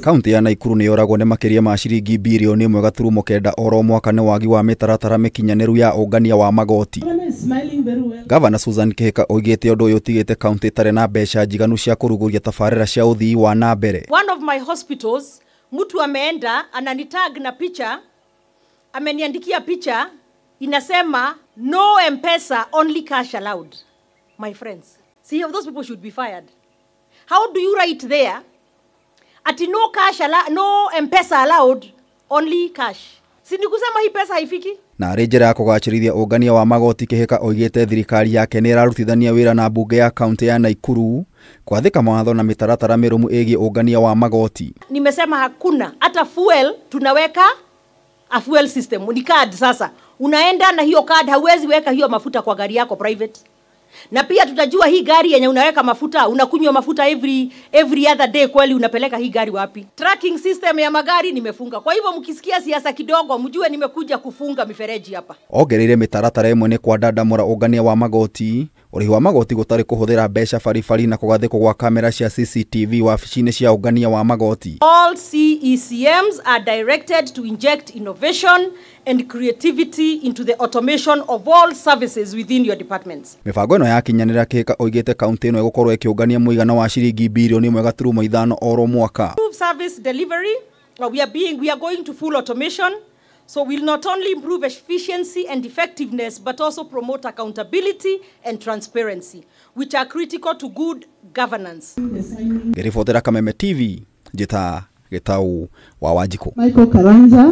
Kaunti ya Nakuru nĩ yoragwo nĩ makĩria ma ciringi birioni 1.9 oro mwaka nĩ wagi wa mĩtaratara mĩkinyanĩru ya ũngania wa magoti. Gavana Susan Kihika oigĩte ũndũ ũyũ ũtigĩte kaunti ĩtarĩ na mbeca njiganu cia kũrugũria tabarĩra cia ũthii wa na mbere. One of my hospitals, mtu ameenda ananitag na picha, ameniandikia picha inasema no M-Pesa, only cash allowed. My friends, see, those people should be fired. How do you write there ati no cash no M-Pesa allowed, only cash? Si ni kusema hii pesa haifiki? Na arĩ njĩra ya kũgacĩrithia ũngania wa magoti, Kihika oigĩte thirikari yake nĩ ĩrarutithania wĩra na mbunge ya kaunti ya Nakuru gwathĩka mawatho na mĩtaratara mĩrũmu ĩgiĩ ũngania wa magoti. Nimesema hakuna hata fuel, tunaweka a fuel system ni card. Sasa unaenda na hiyo card, hauwezi weka hiyo mafuta kwa gari yako private. Na pia tutajua hii gari yenye unaweka mafuta, unakunywa mafuta every other day, kweli unapeleka hii gari wapi? Tracking system ya magari nimefunga. Kwa hivyo mkisikia siasa kidogo, mjue nimekuja kufunga mifereji hapa. Ongereire mĩtaratara ĩmwe nĩ kwandandamũra ũngania wa magoti, ũrĩhi wa magoti gũtarĩ kũhũthĩra mbeca baribari na kũgathĩkwo gwa kamera cia CCTV wabici-inĩ cia ũngania wa magoti. All CECMs are directed to inject innovation and creativity into the automation of all services within your departments. Mĩbango ĩno yakinyanĩra, Kihika oigĩte kaunti ĩno ĩgũkorwo ĩkĩũngania mũigana wa ciringi birioni 1.5 oro mwaka. Improve service delivery. We are going to full automation. So we'll not only improve efficiency and effectiveness, but also promote accountability and transparency, which are critical to good governance. Ngĩribotera Kameme TV, njĩta Gĩtau wa Wanjikũ. Michael Karanja.